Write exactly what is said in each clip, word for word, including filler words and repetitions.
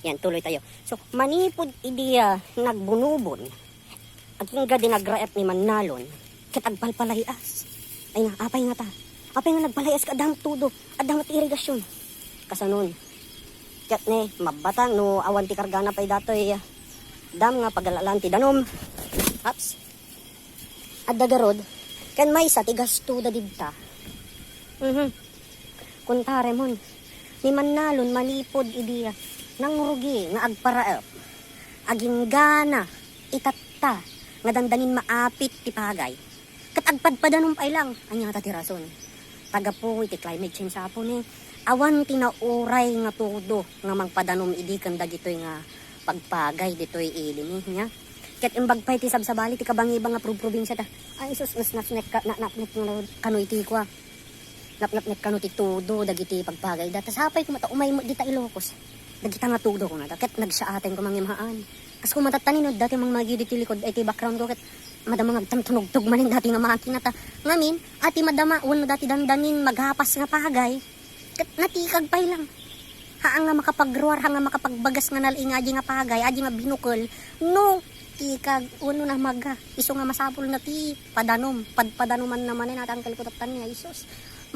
Yan, tuloy tayo. So, manipud idi, ah, nagbunubon, agingga di nagraep ni Mannalon, ket agpalpalay-as. Ay na, apay nga ta? Apay nga nagpalay-as ket adda met tudo, adda met irigasyon? Kasanon? Ket ne, mabbatang no awan ti kargana pay datoy, ah, dam nga pagalaan ti danum. Aps. Adda garud, ken maysa ti gasto da didta. Mhm. Kuntaremon, ni Mannalon manipud idi nangrugi nga agparaep, aginggana itatta nga dandanin maapit ti pagay. Ket agpadpadanom pay lang, ania ta ti rason? Tagapu iti climate change apo ni, awan ti nauray nga tudo nga mangpadanom idi ken dagitoy nga pagpagay ditoy ili ni, nia? Ket imbag pay ti sabsabali ti kabangibang nga prob-, probinsia ta. Ay, sus, nasnasnek ka, na-, napnek nga kano iti kua. Napnapnek kano ti tudo dagiti pagpagayda. Ta sapay koma ta umay met dita Ilocos. Dagita nga tudo kunada. Ket nagsiaten ko mangimhaan. Kas kumatattanin no dati mangmagi diti likod, ay ti background ko ket madama nga agtamtunogtog manen dati nga makina ta. Ngamin, ati madama, wenno dati dandanin magapas nga pagay. Ket natikag pay lang. Haan nga makapagruar, haan nga makapagbagas nga nalaing adi nga pagay, adi nga binukel. No, tikag, wenno namaga. Isu nga masapul na ti padanom. Padpadanuman na manen, atangkel ko tattan ni Jesus.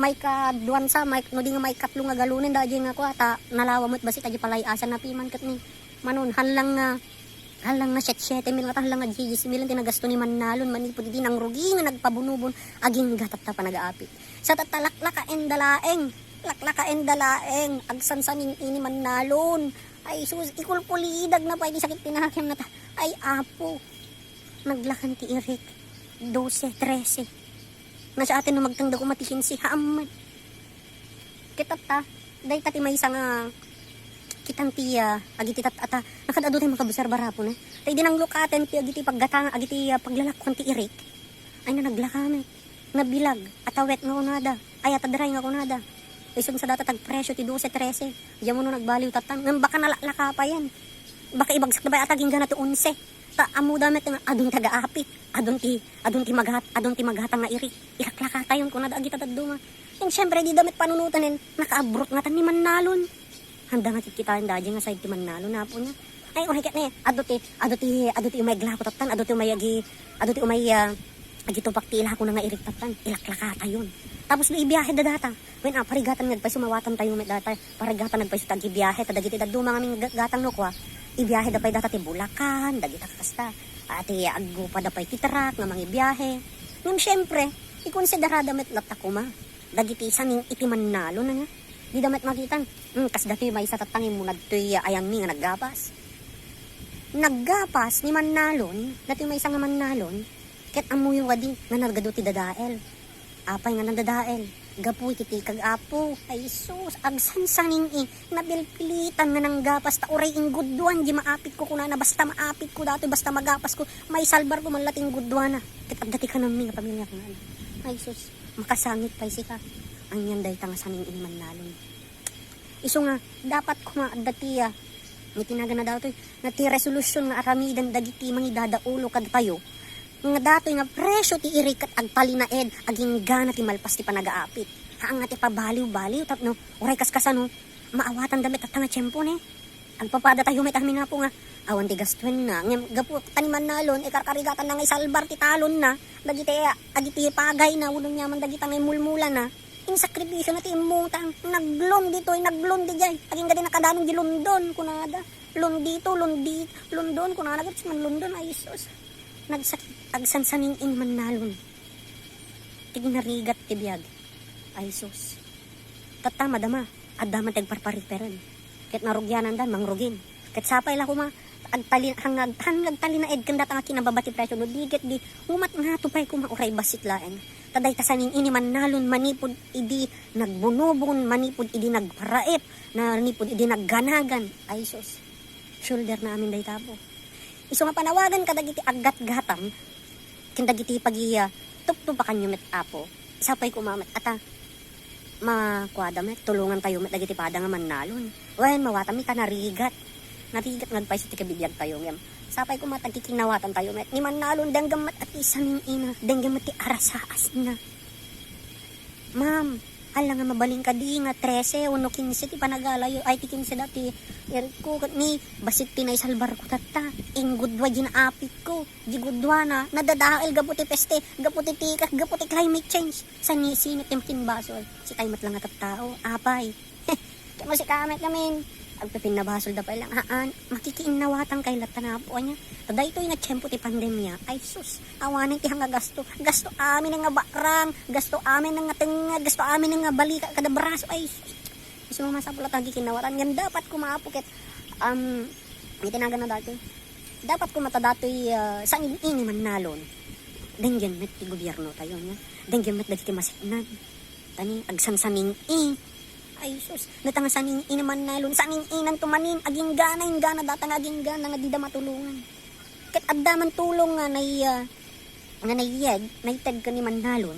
May kaduan sa, may, no di nga may katlo nga galunen, da adi nga kua, ta nalawa met basi, ta di palay-asan na piman ket ni. Manon, haan lang nga, haan lang nga siete, siete mil, nga haan lang nga diyes mil, ti nagasto ni Mannalon, manipud idi nangrugi nga nagpabunubon, agingga tatta panagaapit. Sa tatta laklakaen da laeng, laklakaen da laeng, agsansaning ini Mannalon. Ay sus, ikulkulidag na pay di sakit ti nakem na ta. Ay apo, naglakan ti irik, dose, trese. Nasiaten no magtengda koma ti kinse, haan met. Ket tatta, dayta ti maysa nga kitan ti, ah, agiti tat-, ata, nakad-adu tay makabserbar apo ne. Tay di nanglukaten ti agiti paggatang, agiti, ah, paglalakuan ti irik. Ay na naglaka met. Nabilag, atawet nga kunada. Ay, atadray nga kunada. Isun sa data tagpresyo ti dose, trese. Diyan mo no nagbaliw tattan. Ngem baka nalaklaka pa yan. Baka ibagsak na ba ata ginggana ti onse. Ta ammoda met nga adun ti agaapit, adun ti, adun ti magat-, adun ti magatang nga irik. Ilaklakatayon kunada agita dadduma. Ken siempre, dida met panunotanen, nakaabruot ngatan ni Mannalon. Haan da nga kitkitaen daydiay nga side ti Mannalon, apo nia. Ay, uray ket ne, adu ti, adu ti, adu ti umay aglako tattan, adu ti umay agi-, adu ti umay, ah, agitubak ti ilakona nga irik tattan, ilaklakatayon. Tapos no ibiyahe da data, wen, ah, parigatan nga agpayso mawatantayo met data, parigatan agpayso ti agibiyahe, ta dagiti dadduma ngamin ga-, gatang no kua, ibiyahe da pay data ti Bulacan, dagita kakasta. Ah, ti aggupa da pay ti truck nga mangibiyahe. Ngem siempre, ikonsiderada met latta koma dagiti saning iti Mannalon, ania? Dida met makitan. Hmm, kas datoy maysa tatta nga immunag toy ayammi nga naggapas. Naggapas ni Mannalon, datoy maysa nga Mannalon, ket ammoyo kadi nga nagadu ti dadael. Apay nga nagdadael? Gapu iti tikag apo. Ay sus, agsansaning-i. Napilpilitan nga nanggapas ta uray inggudduan di maapitko kunana, basta maapitko datoy, basta magapasko, maisalbarko man la ti inggudduana. Ket adda ti kanammi nga pamilya kunana. Ay sus. Makasangit pay sika. Anian dayta nga saning-i ni Mannalon? Isu nga, dapat koma adda ti, ah, nga ti nagana datoy, nga ti resolusyon nga aramiden dagiti mangidadaulo kadatayo, nga datoy nga presyo ti irik ket agtalinaed, aginggana ti malpas ti panagaapit. Haan nga ti pabaliw-baliw tapno, uray kaskasano, maawatan da met tatta nga tiempo ne. Agpapada tayo met amin, apo, nga awan ti gastuenna. Ngem gapu ta ni Mannalon, ikarkarigatanna nga isalbar ti talonna dagiti, agiti pagayna wenno aniaman dagita nga imulmulana. Insakripisyo na ti immutang. Nag-loan ditoy, nag-loan didiay. Agingga di nakadanon di London, kunada. Loan dito, loan di, London, kunada. Ket man London, ay sus. Nagsakit, agsansaning-i ni Mannalon. Ti ginarigat ti biag. Ay sus. Tatta, madama. Adda man ti agparpariperen. Ket narugiananda, mangrugin. Ket sapay la koma, agtalin-, hangag-, hangagtalinaed ken data nga kinababa ti presyo, no di ket di, umat ngato pay koma, uray bassit laeng. Ta dayta saning-i ni Mannalon manipud idi nagbunubon, manipud idi nagparaep, manipud idi nagganagan. Ay sus, shoulder na amin dayta, apo. Isu nga panawagan kadagiti aggatgatang, ken dagiti pag-iya, tuptupakanyo met, apo. Sapay koma met, ata, makuada met, tulongantayo met dagiti pada nga Mannalon. Wen, mawatanmi ta narigat. Narigat nga agpayso ti kabibiagtayo, ngem sapay koma ta agkikinnawatantayo met. Ni Mannalon, denggem met a ti saning-ina, denggem met ti arasaasna. Ma'am, Ala nga mabalin kadi nga trese wenno kinse ti panagalayo, ay, ti kinse da ti irko, ket ni, bassit ti naisalbarko tatta. Inggudua di naapitko. Di gudua na, nadadael gapu ti peste, gapu ti tikas, gapu ti climate change. Sani, sino ti makimbasol? Sikay met la nga tattao, apay. Ket no sika met ngamin, agpipinnabasolda pay lang, haan, makikiinnawatankay latta nga apo, ania? Ta daytoy nga tiempo ti pandemia, ay sus, awanen ti nga gasto, gasto amin nga bakrang, gasto amin nga tengnged, gasto amin nga balika kada braso, ay sus. Isu nga masapul a agikinnawatan, ngem dapat koma apo ket, um, iti naganna daytoy. Dapat koma ta daytoy, ah, sangin-ini mannalon. Denggen met ti gobierno tayo, nia? Denggen met dagiti maseknan. Tani, agsansaning-i. Ay, sus, no ta nga saning-i ni mannalon, saning-inanto manen, aginggana, inggana data nga aginggana nga dida matulongan. Ket adda man tulong nga nay-, ah, nga naiyed, naited ken ni mannalon,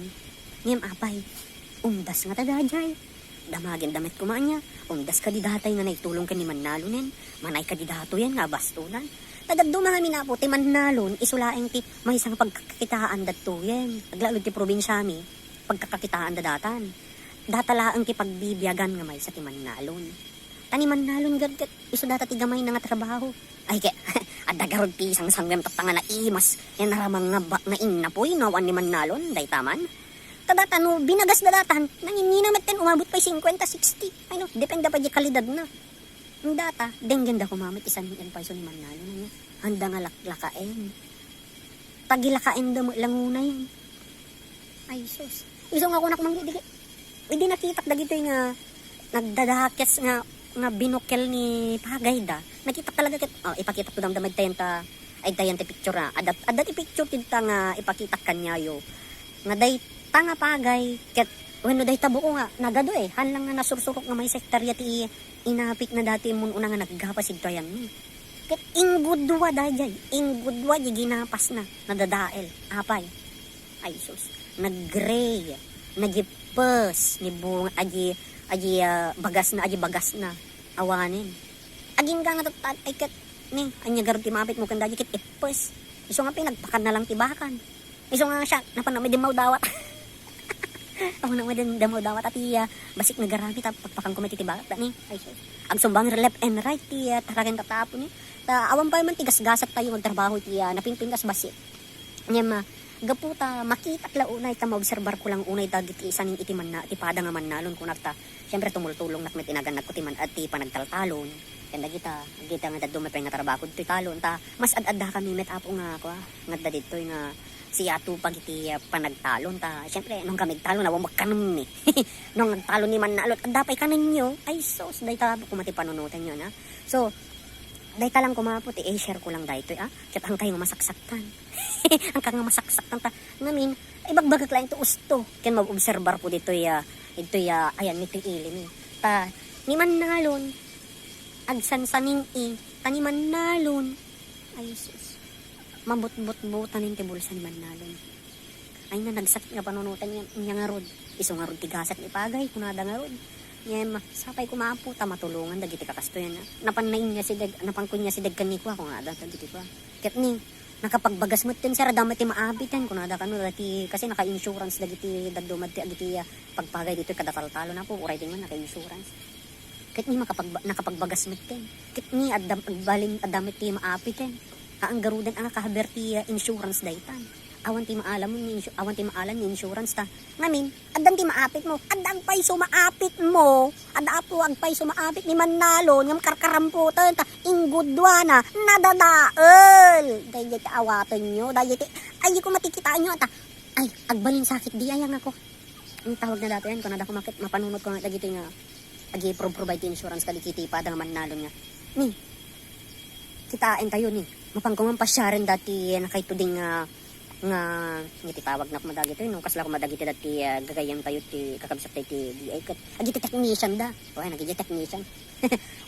ngem apay, umdas nga ta daydiay. Damagenda met koma ania, umdas kadi datay nga naitulong ken ni mannalonen, manay kadi datoyen nga abastonan. Ta dadduma ngamin apo, ti mannalon, isu laeng ti maysa nga pagkakitaan datoyen. Aglaalo ti probinsiami, pagkakakitaanda datan. Data laeng ti pagbibiagan nga maysa ti mannalon. Ta ni mannalon gad ket isu data ti gamayna nga trabaho. Ay, ket, adda garud ti sangsangwem tatta nga naimas, yan aramang nga ba-, nga innapoy, no, awan ni mannalon, dayta man. Ta data no binagasda datan, nanginnina metten umabot pay cincuenta, sixty. Ay, no, depende pay di kalidadna. Data, denggenda koma met ti saning-en pay isu ni mannalon, ania? Anda nga laklakaen. Tagilakaenda met la ngunay. Ay, sus. Isu nga kunak man, di, di, idi nakitak dagitoy nga nagdadakes nga, nga binukel ni pagayda. Nakitak talaga ket, oh, ipakitak to damdam, adtayen ta, adtayen ti picture, ah. Adda, adda ti picture ti dita nga ipakitak kaniayo. Nga dayta nga pagay, ket, wenno dayta buko nga, nagadu, eh. Haan lang nga nasursurok nga maysa hektarya ti inapitna dati mun-una nga naggapas idto ayanmi. Ket inggudua daydiay, inggudua di ginapasna, nadadael, apay. Ay, sus. Nag-gray, nagippes, ni bunga, adi, adi, ah, bagasna, adi bagasna. Awanen. Agingga nga tatta-, ay ket, ni, ania garud ti maapitmo ken daydiay ket ippes. Isu nga pinagpakan na lang ti bakan. Isu nga siak, napan na may dimmawdawat. Awan na may dim-, dimmawdawat, ati, ah, bassit nga garami, ta pagpakan ko met iti bagat, ni. Ay, sus. Agsumbang left and right, ti, ah, taraken tatapo, ni. Ta, awan pay man ti gasgasat tayo, agtrabaho, ti, ah, napinpintas bassit. Ngem, ah, gapu ta, makitak la unay, ta maobserbar ko lang unay, dagiti saning iti manna-, ti pada nga mannalon, kunak ta, siyempre, tumultulongnak met, inagannad ko ti man-, ah, ti panagtaltalon. Ken dagita, dagita nga dadduma pay nga trabaho, ti talon, ta, mas ad-adda kami met, apo nga, kua, nga adda ditoy nga, siatupag iti, ah, panagtalon ta, siyempre, nung kami agtalon, awan makkanem ni. Nung agtalon ni mannalon, adda pay kanenyo. Ay, sus, dayta koma ti panunotenyo, na. So, dayta lang koma apo ti i-share ko lang daytoy, ah. Ket hankay nga masaksaktan. Hankay nga masaksaktan ta. Ngamin, ibagbagak laeng ti usto. Ken mag-obserbar ko ditoy, ah, ditoy, ah, ayan, ni ti ili ni. Ta, ni mannalon, agsansaning-i, ta ni mannalon. Ay, sus. Mabutbutbutan ti bulsa ni mannalon. Ay na, nagsakit nga panunotan niya, niya ngarud. Isu ngarud ti gasat ni pagay, kunada ngarud. Ngem, sapay koma apo, ta matulongan dagiti kakastoyan, ah. Napan na inya si Deg, napan ko inya si Deg ken ni kua, kunada dagiti kua. Ket ni, nakapagbagas met ten, sir, adda met ti maapiten, kunada kano, dati, kasi naka-insurance dagiti dadduma ti, dagiti, ah, pagpagay ditoy kada taltalon, apo, uray din man, naka-insurance. Ket ni makapagba-, nakapagbagas met ken. Ket ni adda, agbalin, adda met ti maapiten. Haan garuden a nga kahaber ti, ah, insurance daytan. Awan ti maalam ni insu-, awan ti maalam ni insurance ta. Ngamin, addan ti maapitmo. Adda agpayso maapitmo. Adda apo agpayso maapit ni mannalon ngem karkarampoten ta ingguduana, nadadael. Daydiay ti awatenyo. Daydiay ti, ay, di ko matikitaanyo ata. Ay, agbalin sakit di ayang ako. Ang tawag na dati yan, kunada ko makit, mapanunot ko nga dagiti nga agi-pro-, provide ti insurance kadagiti pada nga mannalon nga. Ni, kitaen tayo ni. Mapan ko man pasiaren dati nakayto din nga, nga, nga ti tawag na kumadagito, no? Kasla kumadagiti dati, ah, gagayyem tayo ti kakabsat tayo ti D I ket. Agi ti technician da. O, yan, agi ti technician.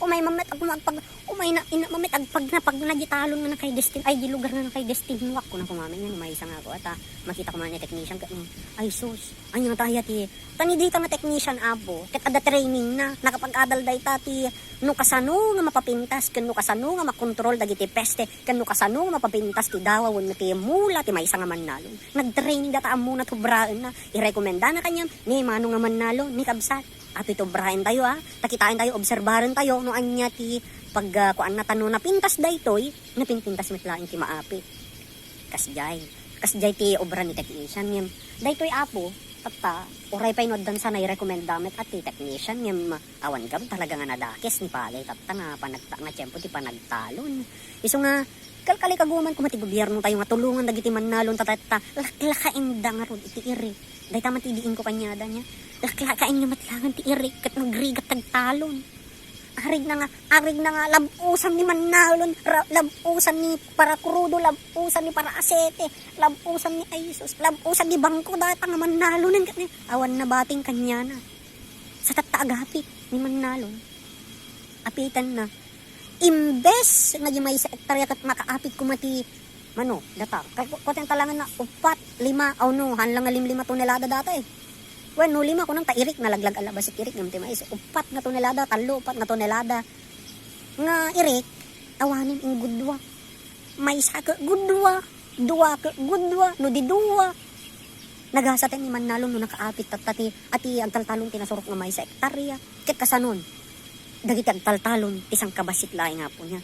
Umay mammet agpag, umay na, ina, mammet agpagna, pagna di talon nga nakay destin, ay, di lugar nga nakay destin, wak ko na kumamin yan, umay sa nga ako, ata, makita ko man ni technician, ket, ay, sus, anya tayo ti, tani dita nga technician, apo, ket ada training na, nakapag-adal dayta ti, no kasano nga mapapintas, ken no kasano nga makontrol dagiti peste, ken no kasano nga mapapintas ti dawa wenno ti mula ti maysa nga mannalon. Nagtraining data ammona ti obraenna, irekomendana kaniam, ni mano nga mannalon, ni kabsat. Ato iti obraentayo, a. Ta kitaentayo, obserbarentayo no ania ti pag, ah, kuanna, ta no napintas daytoy, napinpintas met laeng ti maapit. Kasdiay. Kasdiay ti obra ni technician, ngem daytoy, apo, tatta, uray pay no addan sa nairekomenda met a ti technician, ngem awan gab talaga nga nadakes ni pagay tatta nga panagta-, nga tiempo ti panagtalon. Isu nga, kalkalikaguman koma ti gobiernotayo nga tulongan dagiti mannalon ta tatta, laklakaenda ngarud iti irik. Dayta man ti diin ko kaniada nia. Laklakaenyo met laeng ti irik ket nagrigat tagtalon. Arig na nga, arig na nga lab-usan ni mannalon, ra-, lab-usan ni para krudo, lab-usan ni para asete, lab-usan ni, ay, sus, lab-usan ni bangko data nga mannalonen ket ni awan nabating kaniana. Sa tatta agapit ni mannalon. Apitan na. Imbes nga di maysa hektarya ket makaapit koma ti mano, data. Kay ku-, kuaten talangan na upat, lima, aw no, han lang nga limlima tonelada data eh. Wen, no lima, kunam ta irik, nalaglag a labas iti irik, ngem ti mais, upat nga tonelada, tallo, upat nga tonelada. Nga irik, awanen inggudua. Maysa ket gudua, dua ket gudua, no di dua. Nagasaten ni mannalon no nakaapit tatta ti, a ti agtaltalon ti nasurok nga maysa hektarya. Ket kasanon, dagiti agtaltalon ti sangkabassit laeng, apo nia.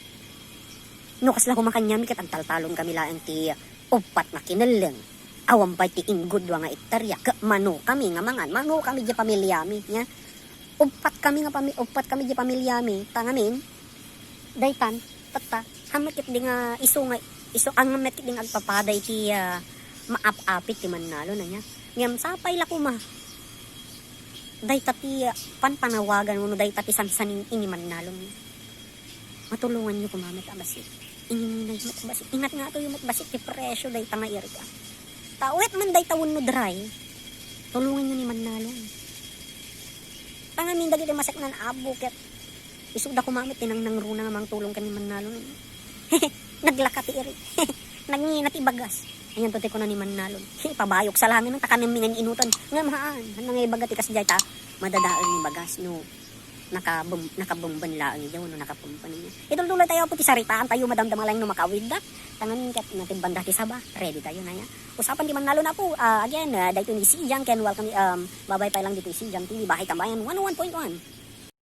No kasla koma kaniami ket agtaltalon kami laeng ti uppat nga kinelleng. Awan pay ti inggudua nga hektarya ket mano kami nga mangan, mano kami di pamiliami, nia. Uppat kami nga pami-, uppat kami di pamiliami, ta ngamin, daytan, tatta, han met ketdi nga isu nga, isu, han met ketdi nga agpapada iti, ah, maap-apit ti mannalon, ania. Ngem sapay la koma. Dayta ti, ah, panpanawagan wenno dayta ti sansanin-, ini mannalon. Matulonganyo koma met a bassit. Ininay met a bassit. Ingat nga atoy met bassit ti presyo dayta nga irik, a. Ta awet man dayta wenno dry, tulonganyo ni mannalon. Ta ngamin dagiti maseknan a buket, isuda koma met ti nangnangruna nga mangtulong ken ni mannalon. Naglaka ti irik. Nangina ti bagas. Ayanto ti kuna ni mannalon. Pabayok sa langit, ta kanem mi nga inutan. Ngem haan, haan nga ibaga ti kasdiay ta madadael ni bagas no nakabem-, nakabemben laeng idiay wenno nakapempen idiay. Itultuloy tayo, apo, ti saritaantayo, madamdama laeng no makawidda. Ta ngamin ket, no, ti banda ti saba, ready tayo na ya. Usapan ti mannalon, apo, ah, again, ah, daytoy ni Sijang, ken welcome, um, babay pay lang ditoy Sijang T V, Bahay Tambayan, one oh one point one.